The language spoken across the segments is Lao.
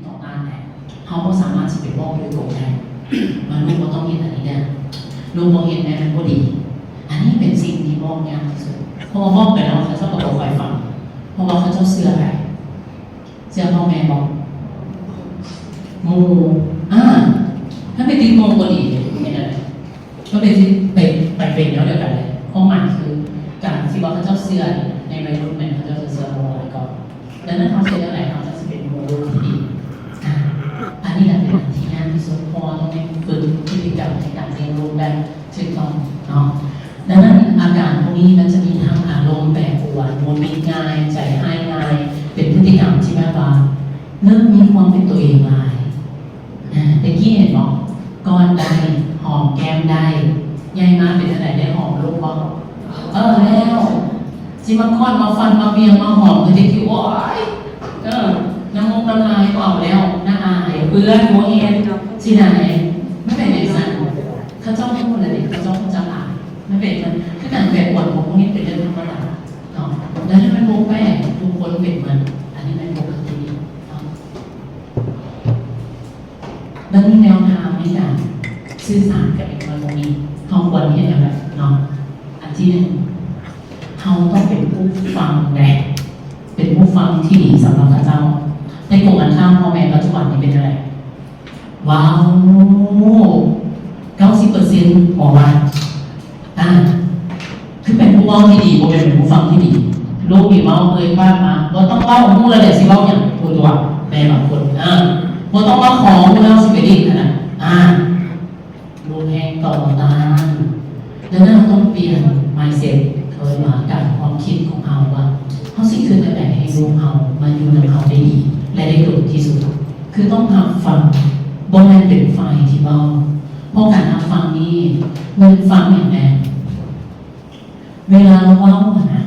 ຕໍ່ຕ້ານໄດ້. ເຮົາບໍ່ສາມາດຊິໄປບອກໂດຍກົງໄດ້ວ່າ ລູກບໍ່ຕ້ອງເຮັດອັນນີ້ເດີ, ລູກບໍ່ເຮັດແມ່ນບໍ່ດີ. ອັນນີ້ເປັນສິ່ງທີ່ບອກຍາກທີ່ສຸດ, ເພາະວ່າບອກໄປແລ້ວເຂົາເຈົ້າກໍບໍ່ຄ່ອຍຟັງ, ເພາະວ່າເຂົາເຈົ້າເຊື່ອໃຜ? ເຊື່ອພໍ່ແມ່ບໍ່? ໝູ່. ອາ ຖ້າໄປຕິດໝູ່ບໍ່ດີເດ້ ເຮັດແນວໃດ? ກໍເປັນ ໄປ ໄປເປັນແນວດຽວກັນເລີຍ. ຄວາມໝາຍຄື ການທີ່ວ່າເຂົາເຈົ້າເຊື່ອນີ້ ໃນໄວລຸ້ນແມ່ນເຂົາເຈົ້າຈະເຊື່ອໂມຫຼາຍກວ່າ. ດັ່ງນັ້ນ ເຮົາເຮັດຈັ່ງໃດເຮົາຈັ່ງຊິເປັນໂມລູກທີ່ດີ? ອາ ອັນນີ້ແຫຼະເປັນອັນທີ່ຍາກທີ່ສຸດ, ເພາະວ່າຕ້ອງໄດ້ຝຶກພຶດຕິກຳໃນການລ້ຽງລູກແບບຖືກຕ້ອງເນາະ. ດັ່ງນັ້ນ ອາການພວກນີ້ມັນຈະມີທັງອາລົມແປປວນ, ຫງຸດຫງິດງ່າຍ, ໃຈຮ້າຍງ່າຍ, ເປັນພຶດຕິກຳທີ່ແບບວ່າເລີ່ມມີຄວາມເປັນຕົວເອງຫຼາຍ. ອາ ແຕ່ກີ້ເຫັນບໍ່? ກອດໄດ້, ຫອມແກ້ມໄດ້. ໃຫຍ່ມາເປັນຈັ່ງໃດ? ໄດ້ຫອມລູກບໍ່? ເອີ ແລ້ວ ຊິມາກອດ ມາຟັນ ມາຫວ່ຽງ ມາຫອມ ຄືແຕ່ກີ້ ໂອ້ຍ ເອີ ນ້ຳມູກນ້ຳລາຍກໍເອົາແລ້ວ, ໜ້າອາຍ, ເປື້ອນ, ບໍ່ເຮັດ ຊິໄດ້. ມັນເປັນຈັ່ງຊັ້ນ. ເຂົາເຈົ້າຮູ້ແລ້ວເດ້, ເຂົາເຈົ້າຮູ້ຈັກອາຍ. ມັນເປັນ ຄືການແປປວນຂອງພວກນີ້ເປັນເລື່ອງທຳມະດາເນາະ. ແລ້ວມັນບໍ່ແປກ, ທຸກຄົນເປັນມັນ. ອັນນີ້ແມ່ນປົກກະຕິເນາະ. ແລ້ວມີແນວທາງໃນການສື່ສານກັບເດັກນ້ອຍພວກນີ້ ເຮົາຄວນເຮັດແນວໃດເນາະ? ອັນທີໜຶ່ງ ເຮົາຕ້ອງເປັນຜູ້ຟັງແດ່, ເປັນຜູ້ຟັງທີ່ດີສຳລັບເຂົາເຈົ້າ. ໃນກົງກັນຂ້າມ ພໍ່ແມ່ປັດຈຸບັນນີ້ເປັນຈັ່ງໃດ? ວ້າວ ເກົ້າສິບເປີເຊັນ ບໍ່ວ່າ ອ່າ ຄືເປັນຜູ້ເວົ້າທີ່ດີ ບໍ່ແມ່ນເປັນຜູ້ຟັງທີ່ດີ. ລູກນີ້ເວົ້າເອີ່ຍປາກມາ ບໍ່ຕ້ອງເວົ້າ ຮູ້ແລ້ວແຫຼະຊິເວົ້າຫຍັງ. ຜູ້ຕົວະແມ່ບາງຄົນ ອ່າ ບໍ່ຕ້ອງມາຂໍ ຮູ້ແລ້ວຊິໄປຫຼິ້ນຫັ້ນນະ. ອ່າ ລູກແຮ່ງຕໍ່ຕ້ານ. ດັ່ງນັ້ນ ເຮົາຕ້ອງປ່ຽນ mindset ເອີ້ນວ່າການຄວາມຄິດຂອງເຮົາ ວ່າເຮົາຊິຄິດແນວໃດໃຫ້ລູກເຮົາມາຢູ່ນຳເຮົາໄດ້ດີ ແລະ ໄດ້ດົນທີ່ສຸດ. ຄືຕ້ອງຮັບຟັງ ບໍ່ແມ່ນເປັນຝ່າຍທີ່ເວົ້າ. ເພາະການຮັບຟັງນີ້ ແມ່ນຟັງຫຍັງແດ່? ເວລາເຮົາເວົ້າຫັ້ນນະ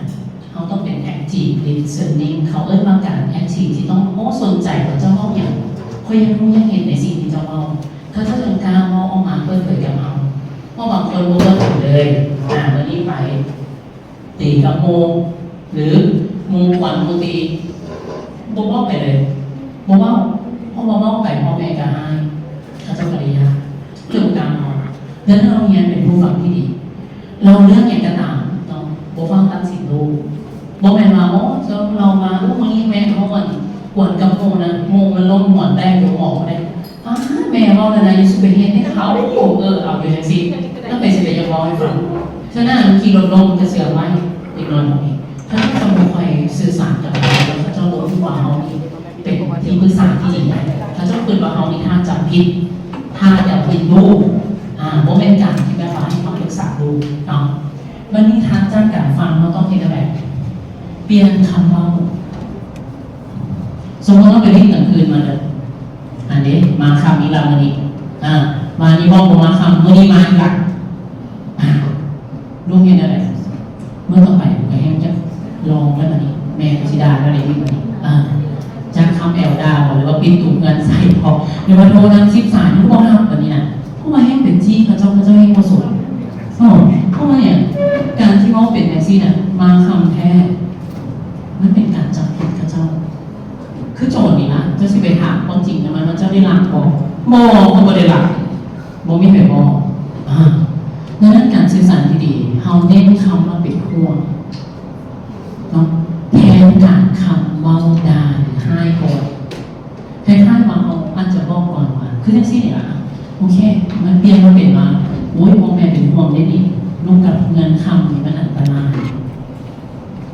ເຮົາຕ້ອງເປັນ active listening ເຂົາເອີ້ນວ່າການ active ທີ່ຕ້ອງ ໂອ້ ສົນໃຈວ່າເຈົ້າເວົ້າຫຍັງ, ຂ້ອຍຢາກຮູ້ຢາກເຫັນໃນສິ່ງທີ່ເຈົ້າເວົ້າ. ເຂົາເຈົ້າຈຶ່ງກ້າເວົ້າອອກມາເປີດເຜີຍກັບເຮົາ. ເພາະບາງຄົນບໍ່ເປີດເຜີຍເລີຍ, ອ່າ ມື້ນີ້ໄປ ຕີກັບໝູ່ ຫຼື ໝູ່ກວນໝູ່ຕີ ບໍ່ເວົ້າໄປເລີຍ ບໍ່ເວົ້າ. ເພາະວ່າເວົ້າໄປພໍ່ແມ່ກໍຮ້າຍ ເຂົາເຈົ້າກໍໄດ້ຢ້ານ ເລື່ອງການເວົ້າ. ເລື່ອງເຮົາຮຽນເປັນຜູ້ຟັງທີ່ດີ ເລົ່າເລື່ອງຫຍັງກໍຕາມ ຕ້ອງບໍ່ຟັງຕັດສິນລູກ. ບໍ່ແມ່ນວ່າ ໂອ້ ເຈົ້າເລົ່າມາ ໂອ້ ມື້ນີ້ແມ່ເຮົາອັນກວນກັບໝູ່ນະ ໝູ່ມັນລົ້ມຫົວແຕກຢູ່ ໝໍບໍ່ໄດ້ ອ້າ ແມ່ເວົ້າແນວໃດ ຢູ່ ຊິໄປເຮັດໃຫ້ເຂົາ ເອີ ເອົາຢູ່ຈັ່ງຊີ້ ແລ້ວໃຜຊິໄປຢາກເວົ້າໃຫ້ຟັງ? ສະນັ້ນ ຂີ່ລົດລົ້ມກໍເຊື່ອໄວ້ ເດັກນ້ອຍພວກນີ້ ເຂົາເຈົ້າຈະບໍ່ຄ່ອຍສື່ສານກັບເຮົາ ເຂົາເຈົ້າບໍ່ຮູ້ວ່າເຮົານີ້ເປັນທີ່ປຶກສາທີ່ດີໃດ. ເຂົາເຈົ້າຄິດວ່າເຮົານີ້ຖ້າຈຳຜິດ ຖ້າຈຳຜິດລູກ ອ່າ ບໍ່ແມ່ນການທີ່ແບບວ່າໃຫ້ຄຳປຶກສາລູກເນາະ. ບັດນີ້ທາງດ້ານການຟັງເຮົາຕ້ອງເຮັດຈັ່ງໃດ? ປ່ຽນຄຳເວົ້າ. ສົມມຸດວ່າໄປຫຼິ້ນກາງຄືນມາເດີ ອັນເດ ມາຄ່ຳອີກລະມື້ນີ້ ອ່າ ມານີ້ເວົ້າບໍ່ມາຄ່ຳ ມື້ນີ້ມາອີກລະ ອ່າ ລູກເຮັດແນວໃດ? ມື້ຕໍ່ໄປກໍແຮ່ງຈັກລອງແລ້ວບັດນີ້ ແມ່ກໍຊິດ່າແລ້ວເດ ບັດນີ້ ອ່າ ຈັກຄຳແອວດ່າບໍ່ ຫຼືວ່າປິດຕູເຮືອນໃສ່ບໍ່ ຫຼືວ່າໂທນຳສິບສາຍ ຄືບໍ່ຮັບບັດນີ້ນະ. ເພາະວ່າແຮ່ງໄປຈີ້ເຂົາເຈົ້າ ເຂົາເຈົ້າແຮ່ງບໍ່ສົນ ເພາະວ່າຫຍັງ? ການທີ່ເວົ້າເປັນຈັ່ງຊີ້ນະ ມາຄ່ຳແທ້. ມັນເປັນການຈັບຜິດເຂົາເຈົ້າ. ຄືໂຈນນີ້ນະ ເຈົ້າຊິໄປຖາມຄວາມຈິງນຳມັນວ່າເຈົ້າໄດ້ລັກບໍ່? ບໍ່ ຂ້ອຍບໍ່ໄດ້ລັກ. ບໍ່ມີໃຜບອກ. ອາ ດັ່ງນັ້ນການສື່ສານທີ່ດີ ເຮົາເນັ້ນຄຳວ່າເປັນຫ່ວງເນາະ ແທນການຄຳເວົ້າດ່າຫຼືຮ້າຍກ່ອນ. ຄ້າຍໆວ່າເຮົາອາດຈະບອກກ່ອນວ່າ ຄືຈັ່ງຊີ້ນີ້ລະ ໂອເຄ ມັນປ່ຽນມາເປັນວ່າ ໂອ້ຍ ພໍ່ແມ່ເປັນຫ່ວງເດ້ນີ້ ລູກກັບເຮືອນຄ່ຳນີ້ມັນອັນຕະລາຍ.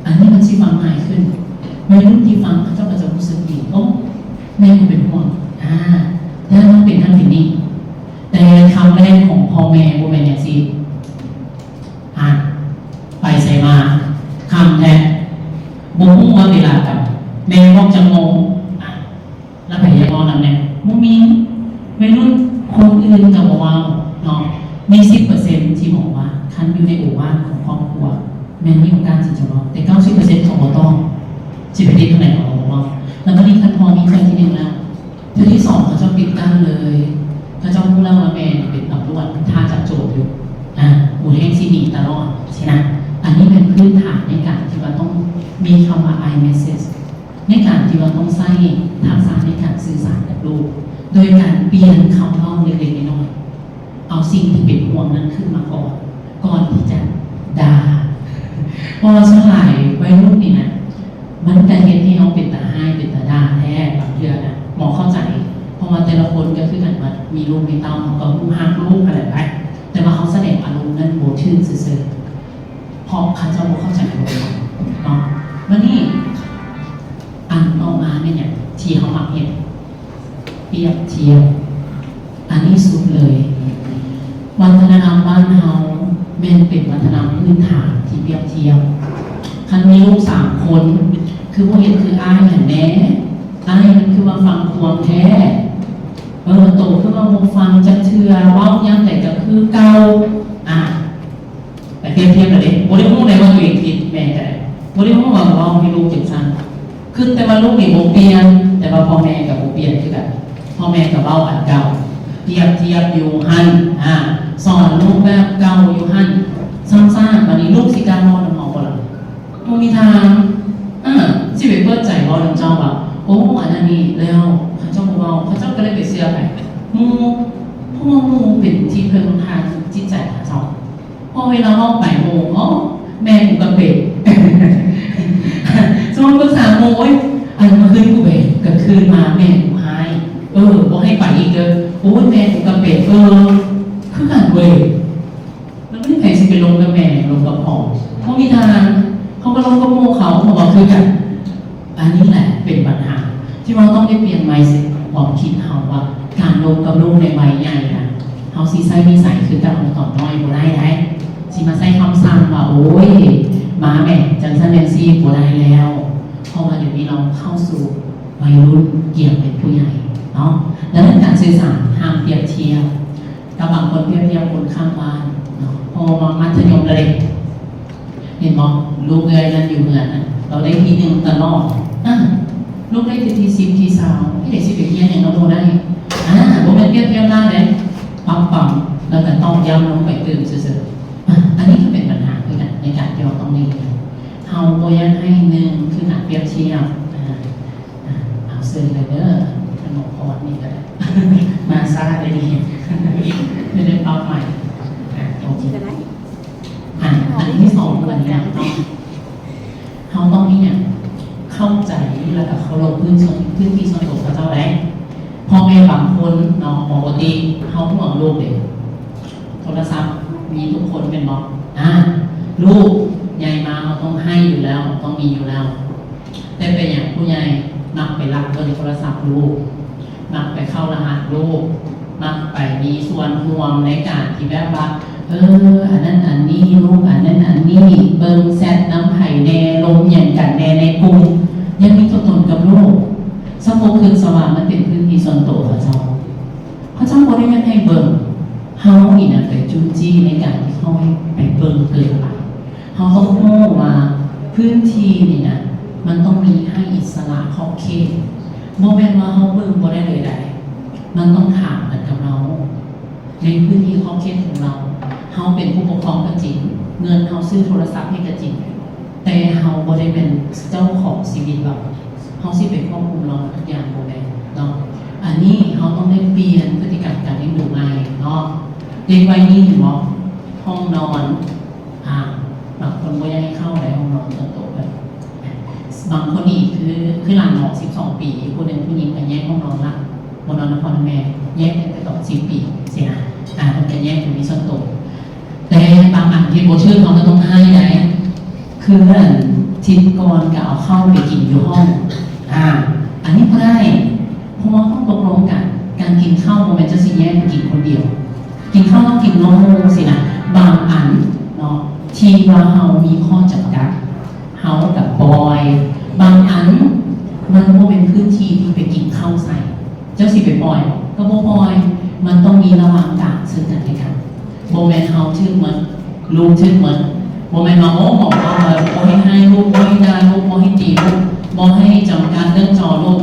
ອັນນີ້ມັນຊິຟັງງ່າຍຂຶ້ນ. ວັຍລຸ້ນທີ່ຟັງ ເຂົາເຈົ້າກໍຈະຮູ້ສຶກດີ ໂອ້ ແມ່ກໍເປັນຫ່ວງ ອາ ແຕ່ມັນເປັນນັ້ນເປັນນີ້. ແຕ່ຄຳແລກຂອງພໍ່ແມ່ບໍ່ແມ່ນຈັ່ງຊີ້ ອາ ໄປໃສມາ ຄ່ຳແທ້ ບໍ່ຮູ້ວ່າເວລາກັນ ແມ່ບອກຈັກໂມງ ອາ ແລ້ວໃຜຢາກເວົ້ານຳແດ່? ບໍ່ມີ. ວັຍລຸ້ນຄົນອື່ນກໍບໍ່ເວົ້າເນາະ. ມີສິບເປີເຊັນທີ່ບອກວ່າ ຄັນຢູ່ໃນໂອວາດຂອງຄອບຄົວ ແມ່ນມີໂອກາດທີ່ຈະເວົ້າ ແຕ່ເກົ້າສິບເປີເຊັນເຂົາບໍ່ຕອບ. ຊິໄປຕິດທາງໃດເຂົາກໍບໍ່ເວົ້າ. ແລ້ວບັດນີ້ຄັນພໍມີເທື່ອທີໜຶ່ງແລ້ວ ເທື່ອທີສອງເຂົາເຈົ້າປິດກັ້ນເລີຍ. ເຂົາເຈົ້າຮູ້ແລ້ວວ່າແມ່ເປັນຕຳຫຼວດ ຖ້າຈັບໂຈນຢູ່ ອາ ຫູແຫ້ງຊິໜີຕະຫຼອດຊີ້ນະ. ອັນນີ້ແມ່ນພື້ນຖານໃນການທີ່ວ່າຕ້ອງມີຄຳວ່າ I message ໃນການທີ່ວ່າຕ້ອງໃຊ້ທັກສະໃນການສື່ສານກັບ ໂດຍການປ່ຽນຄຳເວົ້າເລັກໆນ້ອຍໆ ເອົາສິ່ງທີ່ເປັນຫ່ວງນັ້ນຂຶ້ນມາກ່ອນ ກ່ອນທີ່ຈະດ່າ. ເພາະວ່າສ່ວນຫຼາຍໄວລຸ້ນນີ້ນະ ມັນກະເຮັດໃຫ້ເຮົາເປັນຕາຮ້າຍ ເປັນຕາດ່າແທ້ບາງເທື່ອນະ. ໝໍເຂົ້າໃຈ ເພາະວ່າແຕ່ລະຄົນກະຄືກັນໝົດ ມີລູກມີເຕົ້າ ເຮົາກະຮູ້ຮັກລູກຫັ້ນແຫຼະໄປ ແຕ່ວ່າເຮົາສະແດງອາລົມນັ້ນບໍ່ຖືກຊື່ໆ ເພາະເຂົາເຈົ້າບໍ່ເຂົ້າໃຈໂຕເຮົາເນາະ. ບາດນີ້ ອັນຕໍ່ມາແມ່ນຫຍັງທີ່ເຮົາມັກເຮັດ? ປຽບທຽບ. ອັນນີ້ສຸດເລີຍ ວັດທະນະທຳບ້ານເຮົາແມ່ນເປັນວັດທະນະທຳພື້ນຖານທີ່ປຽບທຽບ. ຄັນມີລູກສາມຄົນ ຄືບໍ່ເຮັດຄືອ້າຍຫັ້ນແດ່ ອ້າຍມັນຄືວ່າຟັງຄວາມແທ້ ເອີ ໂຕຄືວ່າບໍ່ຟັງຈັກເທື່ອ ເວົ້າຍາມໃດກະຄືເກົ່າ. ອາ ໄປປຽບທຽບແລ້ວເດ້ ບໍ່ໄດ້ຮູ້ໃດວ່າໂຕເອງຜິດ ແມ່ກະໄດ້ ບໍ່ໄດ້ຮູ້ວ່າເວົ້າໃຫ້ລູກຈັ່ງຊັ້ນ ຄິດແຕ່ວ່າລູກນີ້ບໍ່ປ່ຽນ ແຕ່ວ່າພໍ່ແມ່ກະບໍ່ປ່ຽນຄືກັນ ພໍ່ແມ່ກະເວົ້າອັນເກົ່າ ປຽບທຽບຢູ່ຫັ້ນ ອາ ສອນລູກແບບເກົ່າຢູ່ຫັ້ນ ຊ້ຳຊາກ. ບາດນີ້ລູກຊິກ້າເວົ້ານຳເຮົາບໍ່ລະ? ບໍ່ມີທາງ. ອາ ຊິໄປເປີດໃຈເວົ້ານຳເຈົ້າວ່າ ໂອ້ ອັນນັ້ນນີ້ ແລ້ວເຂົາເຈົ້າບໍ່ເວົ້າ ເຂົາເຈົ້າກະໄດ້ໄປເຊື່ອໃຜ? ໝູ່ ເພາະວ່າໝູ່ເປັນທີ່ເພິ່ງທາງຈິດໃຈຂອງເຈົ້າ. ພໍເວລາເວົ້າໄປໝູ່ ໂອ້ ແມ່ກູກະເປັນ ສົມມຸດປຶກສາໝູ່ ໂອ້ຍ ອັນມື້ຄືນກູເປັນ ກາງຄືນມາແມ່ກູຮ້າຍ ເອີ ບໍ່ໃຫ້ໄປອີກເດີ ໂອ້ຍ ແມ່ກູກະເປັນ ເອີ ຄືກັນເວີຍ. ແລ້ວບາດນີ້ໃຜຊິໄປລົມກັບແມ່ ລົມກັບພໍ່? ບໍ່ມີທາງ. ເຂົາກະລົມກັບໝູ່ເຂົາ ເຂົາກະຄືກັນ. ອັນນີ້ແຫຼະເປັນບັນຫາ ທີ່ວ່າເຮົາຕ້ອງໄດ້ປ່ຽນ mindset ຄວາມຄິດເຮົາວ່າ ການລົມກັບລູກໃນໄວໃຫຍ່ນະ ເຮົາຊິໃຊ້ນິໄສຄືກັບເຮົາຕອນນ້ອຍບໍ່ໄດ້ໃດ ຊິມາໃຊ້ຄຳສັ່ງວ່າ ໂອ້ຍ ມາແມ່ ຈັ່ງຊັ້ນຈັ່ງຊີ້ ບໍ່ໄດ້ແລ້ວ ເພາະວ່າດຽວນີ້ເຮົາເຂົ້າສູ່ໄວລຸ້ນ ກຽມເປັນຜູ້ໃຫຍ່ເນາະ. ດັ່ງນັ້ນການສື່ສານຫ້າມປຽບທຽບ ກັບບາງຄົນປຽບທຽບຄົນຂ້າງບ້ານເນາະ ເພາະວ່າມັດທະຍົມແລ້ວເດ້ ເຫັນບໍ່ ລູກເອື້ອຍນັ້ນຢູ່ເຮືອນນັ້ນ ລາວໄດ້ທີໜຶ່ງຕະຫຼອດ ອາ ລູກໄດ້ແຕ່ທີສິບທີຊາວ ເຮັດໃດຊິໄປຮຽນຫຍັງນຳໝູ່ໄດ້? ອາ ບໍ່ແມ່ນປຽບທຽບໜ້າເດ້ ປັບປຳ ແລ້ວກະຕອກຢ້ຳລົງໄປຕື່ມຊື່ໆ. ອາ ອັນນີ້ກະເປັນບັນຫາຄືກັນ ໃນການທີ່ເຮົາຕ້ອງໄດ້ຮຽນ ເຮົາບໍ່ຢາກໃຫ້ ໜຶ່ງ ຄືການປຽບທຽບ ອາ ອາ ເຊີນເລີຍເດີ ທ່ານໝໍພອນນີ້ກະໄດ້ ມາຊ້າໄດ້ດີ ໄດ້ເປົ້າໝາຍ ອາ ໂອເຄ ອາ ອັນທີສອງ ຄືອັນນີ້ນະ ເຮົາຕ້ອງ ເຮົາຕ້ອງມີຫຍັງ ເຂົ້າໃຈ ແລ້ວກະເຄົາລົບພື້ນສ່ວນ ພື້ນທີ່ສ່ວນໂຕເຂົາເຈົ້າໄດ້ ພໍ່ແມ່ບາງຄົນເນາະ ປົກກະຕິເຮົາຫ່ວງລູກເດ້ ໂທລະສັບມີທຸກຄົນແມ່ນບໍ່? ອາ ລູກໃຫຍ່ມາເຮົາຕ້ອງໃຫ້ຢູ່ແລ້ວ ຕ້ອງມີຢູ່ແລ້ວ ແຕ່ເປັນຫຍັງຜູ້ໃຫຍ່ມັກໄປລັກເບິ່ງໂທລະສັບລູກ ມັກໄປເຂົ້າລະຫັດລູກ ມັກໄປມີສ່ວນຮ່ວມໃນການທີ່ແບບວ່າ ເອີ ອັນນັ້ນອັນນີ້ ລູກອັນນັ້ນອັນນີ້ ເບິ່ງແຊັດນຳໃຜແດ່ ລົມຫຍັງກັນແດ່ໃນກຸ່ມ ຍັງມີຕົວຕົນກັບລູກ ສະໂພກຄຶກສະວ່າງ ມັນເປັນພື້ນທີ່ສ່ວນໂຕເຂົາເຈົ້າ ເຂົາເຈົ້າບໍ່ໄດ້ແມ່ນໃຫ້ເບິ່ງ ເຮົານີ້ນະໄປຈູ້ຈີ້ໃນການທີ່ເຂົາໃຫ້ໄປເບິ່ງເກີນໄປ. ເຮົາຕ້ອງຮູ້ວ່າພື້ນທີ່ນີ້ນະ ມັນຕ້ອງມີໃຫ້ອິດສະຫຼະຂອບເຂດ ບໍ່ແມ່ນວ່າເຮົາເບິ່ງບໍ່ໄດ້ເລີຍໃດ ມັນຕ້ອງຖາມກັນກັບເຮົາ ໃນພື້ນທີ່ຂອບເຂດຂອງເຮົາ ເຮົາເປັນຜູ້ປົກຄອງກະຈິງ ເງິນເຮົາຊື້ໂທລະສັບໃຫ້ກະຈິງ ແຕ່ເຮົາບໍ່ໄດ້ເປັນເຈົ້າຂອງຊີວິດເຮົາ ເຮົາຊິໄປຄວບຄຸມລອງທຸກຢ່າງບໍ່ແມ່ນເນາະ. ອັນນີ້ເຮົາຕ້ອງໄດ້ປ່ຽນພຶດຕິກຳການລ້ຽງດູໃໝ່ເນາະ. ເດັກໄວນີ້ເຫັນບໍ່? ຫ້ອງນອນ ອາ ບາງຄົນບໍ່ຢາກໃຫ້ເຂົ້າໃດຫ້ອງນອນສ່ວນໂຕເພິ່ນ. ບາງຄົນນີ້ຄື ຄືຫຼານເນາະ ສິບສອງປີ ຜູ້ໜຶ່ງຜູ້ຍິງກະແຍກຫ້ອງນອນລະ ບໍ່ນອນນຳພໍ່ນຳແມ່ ແຍກຕັ້ງແຕ່ຕອນສິບປີຊີ້ນະ. ອາ ເພິ່ນກະແຍກເປັນມີສ່ວນໂຕ. ແຕ່ບາງອັນທີ່ບໍ່ຖືກ ເຮົາກະຕ້ອງໃຫ້ໄດ໋ ຄືອັນທິດກ່ອນກະເອົາເຂົ້າໄປກິນຢູ່ຫ້ອງ ອາ ອັນນີ້ບໍ່ໄດ້ ເພາະວ່າເຮົາຕົກລົງກັນ ການກິນເຂົ້າບໍ່ແມ່ນເຈົ້າຊິແຍກໄປກິນຄົນດຽວ ກິນເຂົ້າຕ້ອງກິນຮ່ວມໝູ່ຊີ້ນະ. ບາງອັນເນາະ ທີ່ວ່າເຮົາມີຂໍ້ຈຳກັດ ເຮົາກະປ່ອຍ ບາງອັນມັນບໍ່ແມ່ນພື້ນທີ່ທີ່ໄປກິນເຂົ້າໃສ່ ເຈົ້າຊິໄປປ່ອຍບໍ່? ກະບໍ່ປ່ອຍ ມັນຕ້ອງມີລະຫວ່າງກາງເຊິ່ງກັນແລະກັນ. ບໍ່ແມ່ນເຮົາຖືກໝົດ ລູກຖືກໝົດ ບໍ່ແມ່ນວ່າ ໂອ້ ໝໍເວົ້າວ່າບໍ່ໃຫ້ຮ້າຍລູກ ບໍ່ໃຫ້ດ່າລູກ ບໍ່ໃຫ້ຕີລູກ ບໍ່ໃຫ້ຈຳກັດເລື່ອງຈໍລູກ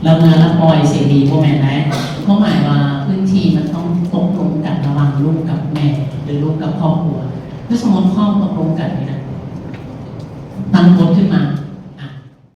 ລະເມືອລະປ່ອຍເສລີ ບໍ່ແມ່ນໃດ໋. ຄວາມໝາຍວ່າພື້ນທີ່ມັນຕ້ອງຕົກລົງກັນລະຫວ່າງລູກກັບແມ່ ຫຼື ລູກກັບຄອບຄົວ. ຄືສົມມຸດເຂົາຕົກລົງກັນນີ້ນະ ຕັ້ງກົດຂຶ້ນມາ